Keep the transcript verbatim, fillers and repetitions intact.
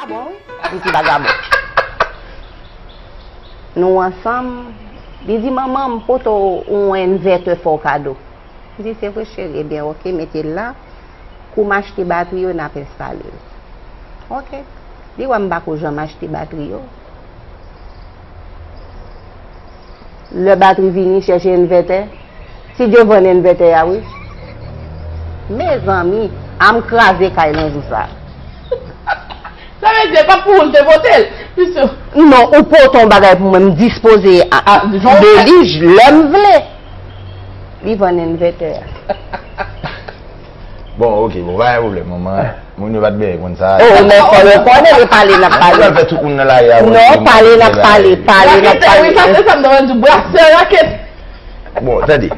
Vagabon, wi. Li di vagabon. Nou ansanm, li di, "Manman, m pote w yon envètè fè w kado." M di, "Se vre, cheri? Ebyen, oke, mete l la. Kou m achte batri yo, n ap enstale l." Oke. Li wè m pa ko janm achte batri yo. Lè batri vini, chèche envètè. Ti Dye vann envètè a, wi. Mezanmi, a m kraze kay nan jou sa. Sa vle di, pa pou ou l te pote l. Misye. Non, ou pote yon bagay pou mwen, m dispoze a, a, de li lè m vle. Li vann envètè a. Bon, oke, bon, pa gen pwoblèm, manman. Moun yo pa t bezwen konn sa. Oh, men fò yo konnen, e pale n ap pale. Pral fè tout moun nan lari a. Non, pale n ap pale, pale n ap pale. Sa se sa m te di, brasè rakèt. Bon, tande.